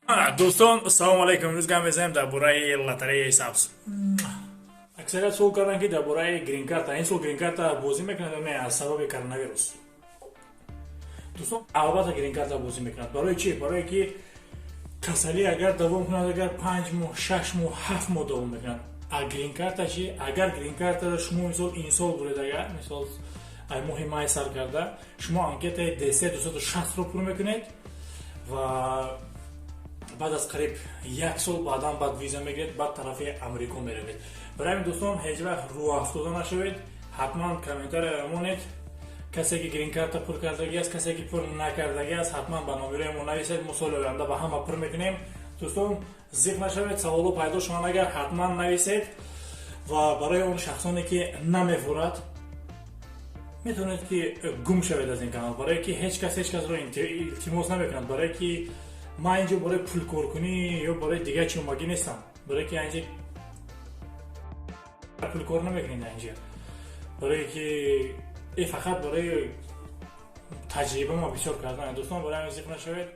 Дӯстон, ассалому алайкум. Имрӯз гап мезанем дар бораи лотереяи сабз. Аксарият суол карданд, ки дар бораи гринкарта ин сол гринкарта бозӣ мекунад ё не аз сабаби коронавирус. Дӯстон, албатта, гринкарта бозӣ мекунад. Барои чӣ? Барое ки касалӣ агар давом кунад, агар 5 моҳ, 6 моҳ, 7 моҳ давом мекунад, а гринкарта чи? Агар гринкартаро шумо, мисол, инсол буред, агар, мисол, ай моҳи май сар карда шумо анкетаи ДС 260-ро пур мекунед ва баъд аз қариб як сол баъдан баъд виза мегиред, баъд тарафи Амрико меравед. Барои ҳамин, дӯстон, ҳеҷ вақт рӯҳафтода нашавед. Ҳатман комментария монед. Касе ки гринкарта пур кардагӣ аст, касе ки пур накардагӣ аст, ҳатман ба номерои мо нависед. Мо соли оянда ба ҳама пур мекунем. Дӯстон, зиқ нашавед. Саволо пайдо шаванд агар, ҳатман нависед. Ва барои он шахсоне ки намефурад, метавонед ки гум шавед аз ин канал, барое ки ҳеҷ кас ҳеҷ касро илтимос намекунад. Барое ки ман инҷо барои пулкоркунӣ ё барои дигар чи омагӣ нестам, барое ки инҷа пулкор намекунед. Инҷа барое ки фақат барои таҷриба ма бисёр кардан. Дӯстон, барои ҳамин зиқ нашавед.